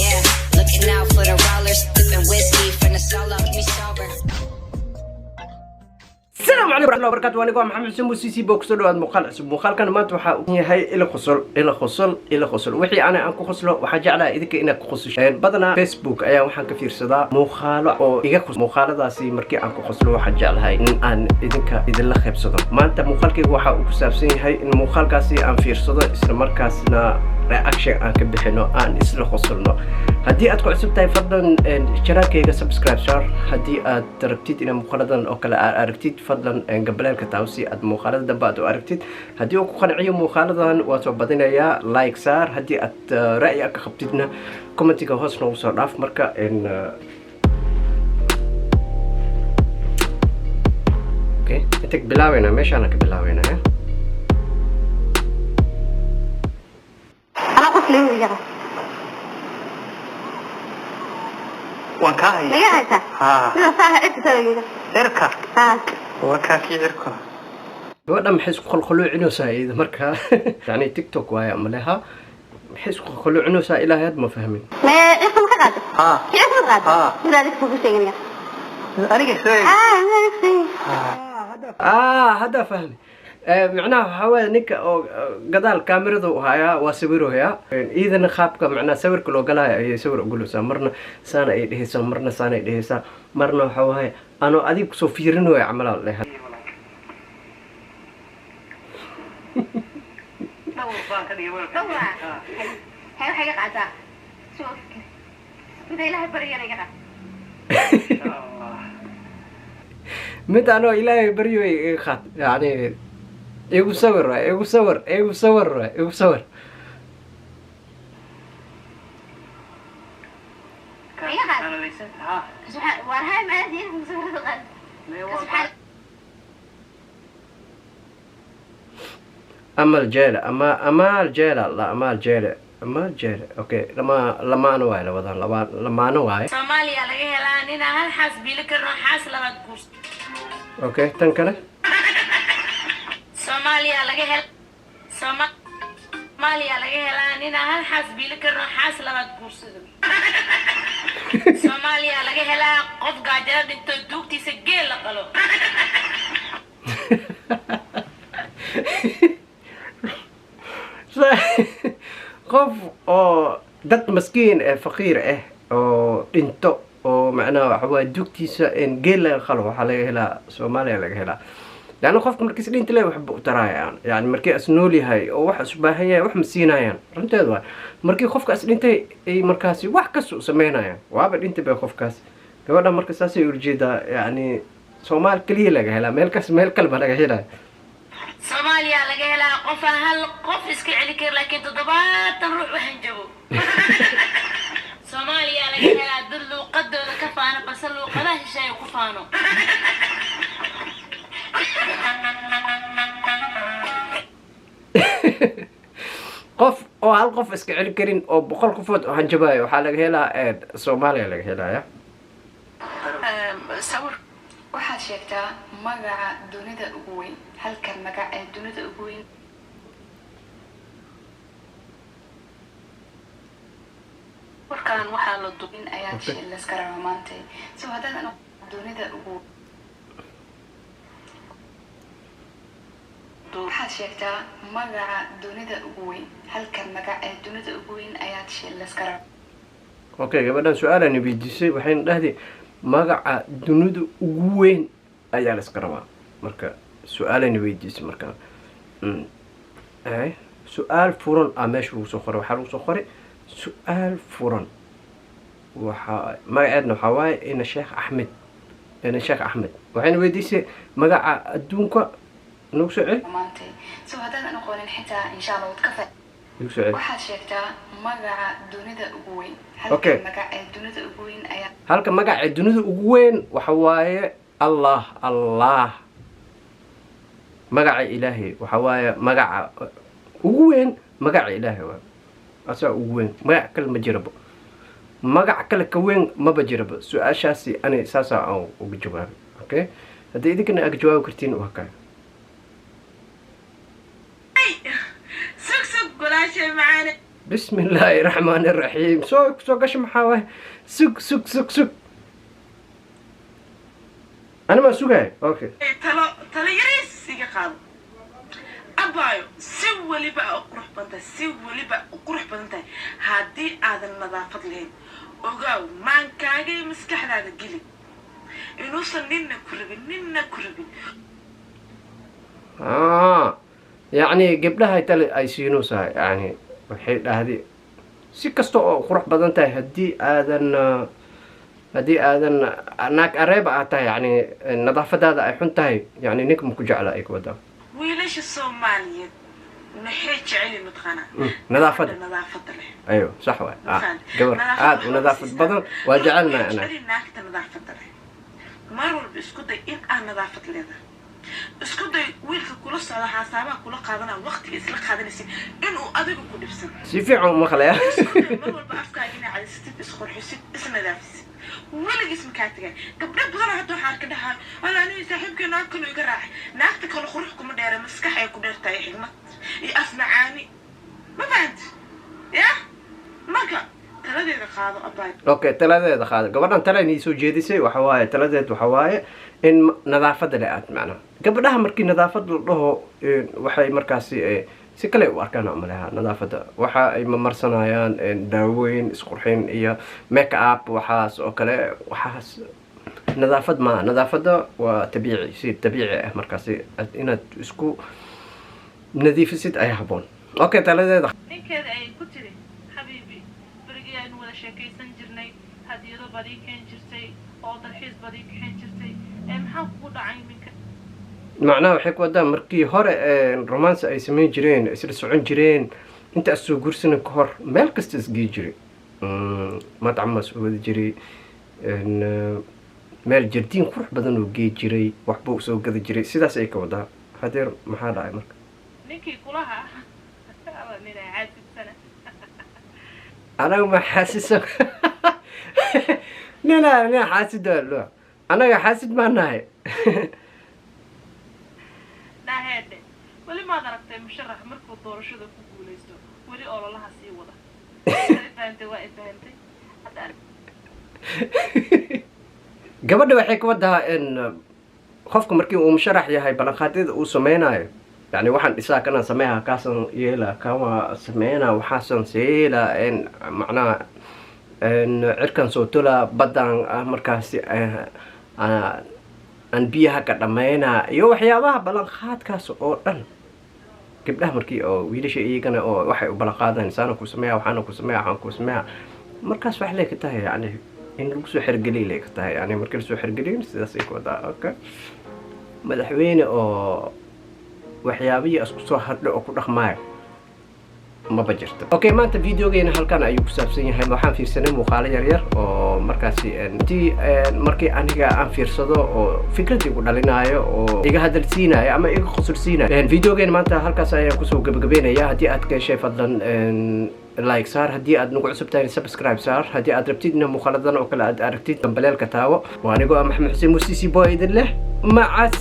Yeah, looking out for the rollers, sipping whiskey from the solo, me sober. Asalaamu calaykum waraxmatullahi wabarakaatu. Aniga waa Maxamed Xuseen Musiisi boo. Kusoo dhawaad muuqaal cusub. Muuqaalkan maanta waxaa uu yahay ila qosol, ila qosol, ila qosol. Wixii ana aan ku qoslo waxaan jeclahay idinka inaad ku qososho. Badanaa Facebook ayaa waxaan ka fiirsadaa muuqaalo oo iga qos. Muuqaaladaasi markii aan ku qoslo waxaan jeclahay in aan idinka idinla qaybsado. Maanta muuqaalkayga waxa uu ku saabsan yahay in muuqaalkaasi aan fiirsado, isla markaasna reaction aan ka bixino, aan isla qosolno. Haddii aad ku cusub tahay, fadlan channelkayga subscribe saar. Haddii aad rabtid inaad muuqaaladan oo kale aad aragtid, fadlan gambaleelka taabo si aad muuqaalada dambe aad u aragtid. Haddii uu ku qanciyo muuqaaladan, waa soo badinayaa. Like saar. Haddii aad ra'yi aad ka qabtidna, commentiga hoos noogu soo dhaaf. Marka okay, inta bilaabeynaa, meeshaana ka bilaabeynaa, eh? Anaa qof leeyahay iyaga. Waan kaa haya. Naga haysaa? Haa. Sida saaha cirka saaga. Cirka. Haa. Waa kaa kii cirkuna. Gabadha maxay isku qolqoloocinaysaa iyada marka? Yani TikTok waaye amaleha, maxay isku qolqoloocinaysaa? Ilaahay had ma fahmin. Mee cirka ma ka qaado? Haa. Kii cirka ma qaado? Haa. Mid adiga kugu sheeganaya. Aniga soo eeg. Haa, mid adiga sheegay. Ah, haddaa fahmi. Macnaha waxaa waaye ninka oo gadaal kaamirada u hayaa, waa sawirooyaa. Iyadana qaabka macnaha sawirka loo galaayo ayay sawir uguleysaa. Marna saana ay dhehaysaa, marna saana ay dhehaysaa, marna waxaa waaye anoo adiga kusoo fiirinooya camalaa la dheha. Dhawr baan ka dhigay weelka. Dhawra. Hay, waxay iga qaadaa. Soo fikir. Mida Ilaahay baryana iga qaad. Insha Allah. Mid anoo Ilaahay baryo iga qaad, yani igu sawir waay, igu sawir, igu sawir waay, igu sawir. Iga qaad. Analaysan. Haa. Subxaan, waar hay macnaha diinka musawirada qaad. Mee waa Subxaan. Amal jeele ama amaal jeele la amaal jeele, amaal jeele. Okay, lama lamaano waaye, labadan laba lamaano waaye. Soomaaliya laga helaa ninaa hal xaas biili karno, xaas labaad guurso. Okay, tan kale. Soomaaliya laga hel Soomaaliya laga helaa ninaa hal xaas biili karno, xaas labaad guursado. Soomaaliya laga helaa qof gaajada dhinto, duugtiisa geel la qalo. Qof oo dad maskiin eh, faqiir ah oo dhinto oo macnaha waxa waaye dugtiisa in geel laga qalo, waxaa laga helaa Soomaaliya laga helaa. Leanna qofka markiis dhinta le waxba u taraayaan, yani markii as nool yahay oo wax is baahan yahay wax ma siinayaan. Runteed waay, markii qofka as dhintay ay markaasi wax kasta u sameynayaan, waaba dhintay bay qofkaas. Gabadha marka saasay ujeedaa, yani Soomaali keliya laga helaa, meel kas meel kale ba laga helaya. Soomaaliya laga helaa qof aan hal qof iska celi karin, laakiin 70 ruux u hanjabo. Soomaaliya laga helaa dad luuqadooda ka faano, balse luuqadaha shisheeye ku faano. Qof oo hal qof iska celi karin oo 100 qofood oo hanjabayo waxaa laga helaa Soomaaliya laga helaya. Sawir waxaad sheegtaa magaca dunida ugu weyn, halka magac ee dunida ugu weyn. Warkaan waxaa la in ayaad layska rabaa maanta. So haddaadan dunida ugu waxaad sheegtaa magaca dunida ugu weyn, halka magac ee dunida ugu weyn ayaad layska rabaa. Okay, gabadhan su-aalaan weydiisay, waxayna dhahday magaca dunida ugu weyn ayaa la iska rabaa. Marka su-aalaan weydiisay, marka ay su-aal furan ah meesha lagu soo qoray, waxaa lagu soo qoray su-aal furan. Waxaa magaceedna waxaa waaye ina Sheekh Axmed, ina Sheekh Axmed. Waxayna weydiisay magaca adduunka. Nagu soo celi. Maanta so haddaadan aqoonin xitaa, insha Allah waad ka fa Nagu soo celi. Waxaad sheegtaa magaca dunida ugu weyn, halka magac ee dunida ugu weyn ayaa Halka magaca dunida ugu weyn waxa waaye Allah, Allah, magaca Ilaahay waxa waaye magaca ugu weyn. Magaca Ilaahay waaye asaa ugu weyn, magac kale ma jiraba, magac kale ka weyn maba jiraba. Su-aashaasi ani saasaa aan uga jawaabay. Okay, haddii idinkana aga jawaabi kartiin, waa kale. Sug sug, walaashay macaane. Bismi illaahi raxmaani raxiim. Soo soo gasha. Maxaa waay? Sug, sug, sug, sug. Ani maa sugaya? Okay. Talo, talo yariis iga qaado, abaayo. Si weliba a u qurux badan tahay, si weliba u qurux badan tahay, haddii aadan nadaafad lahayn, ogaaw, maankaaga iyo maskaxdaada geli inuusan ninna ku rabin, ninna ku rabin. Ah, yacni gabdhaha tale ay siinuusahay, yani waxay dhahday si kasta oo qurux badan tahay, haddii aadan naag areeba aad tahay, yani nadaafadaada ay xun tahay, yani ninka ma ku jecla ay ku wadaa. Wiilasha Soomaaliyeed maxay jecelyihin, mataqaanaa? Nadaafadda. Nadaafadda leh. Ayo, sax waay. Ah, gabar aada u nadaafad badan waa jecelnahay anaga. Jeceli naagta nadaafadda leh. Mar walba isku day in aad nadaafad leedahay. Isku day wiilka kula socda, xaasaabaha kula qaadanaa, waqtiga isla qaadanaysid, inuu adiga ku dhibsan. Si fiican u maqlaya. Isku day mar walba afkaaga inaa cadaysatid, isqurxisid, isnadaafisid. Weligiis makaa tagay. Gabdho badan hadda waxaan ka dhahaa, "Wala aniga saaxiibkay naag kale iga raacay." Naagta kale qurux kuma dheera, maskax ay ku dheertahay, xigmad iyo af macaani. Ma fahanti ya? Marka taladeeda qaado, abaay. Okay, taladeeda qaada. Gabadhan tala inay soo jeedisay waxa waaye, taladeed waxa waaye in nadaafadda le aad, macnaha gabdhaha markii nadaafad la dhaho, waxay markaasi si kale u arkaan umaleha. Nadaafadda waxa ay mamarsanayaan daawooyin isqurxin iyo make up, waxaas oo kale. Waxaas nadaafad maaha. Nadaafadda waa tabiici, si dabiici ah markaasi inaad isku nadiifisid ay haboon. Okay, taladeeda. Ninkeeda ayay ku tiri, "Xabiibi, berigii aynu wada sheekaysan jirnay, hadiyado baad ii keen jirtay oo dalxiis baad ii kaxayn jirtay, ee maxaa kugu dhacay iminka?" Macnaha waxay ku wadaan markii hore romance ay samayn jireen, isla socon jireen, inta is soo guursanin ka hor, meel kasta isgii jiray, madcam waa soo wadi jiray, meel jardiin qurux badan oo gee jiray, waxbuu soo gadi jiray. Sidaas ay ka wadaa. Hadeer maxaa dhacay marka? Ninkii kulaha alla ninaa caasibsana. Anaga ma xaasiso nina nina xaasid waa loo, anaga xaasid maa nahay. Dhaheedhe, weli maad aragtay musharax markuu doorashada ku guulaysto weli ololaha sii wada? Waa fahantay, waa i fahantay hadda. Gabadha waxay ka wadaa in qofka markii uu musharax yahay, ballanqaadyada uu sameynayo, yani waxaan dhisaa, kanaan sameeha, kaasan yeela, kama sameynaa, waxaasan seela, macnaha cirkan soo tola, baddaan ah markaasi aan biyaha ka dhameynaa iyo waxyaabaha ballanqaadkaas oo dhan. Gabdhaha markii oo wiilasha iyagana oo waxay u ballanqaadayan, saana ku sameeya, waxaana ku sameeya, waxaan ku sameeya, markaas wax lay ka tahay, yani in lagu soo xergeliy lay ka tahay. Yani markii lasoo xergeliyo sidaas ay ku wadaa. Okay, madaxweyne oo waxyaabihii isku soo hadho oo ku dhaqmaayo maba jirto. Okay, maanta videogeena halkan ayuu ku saabsan yahay. Waxaan fiirsanay muuqaalo yar yar oo markaasi intii markii aniga aan fiirsado oo fikrad igu dhalinaayo oo iga hadalsiinayo ama iga qosolsiinayo. Videogeena maanta halkaas ayaan kusoo gabagabeynaya. Haddii aad ka heshay, fadlan like saar. Haddii aad nagu cusub tahay, subscribe saar. Haddii aad rabtid in muuqaaladan oo kale aad aragtid, gambaleelka taawo. Waa anigoo ah Maxamed Xuseen Musisi Boy, idin leh maca.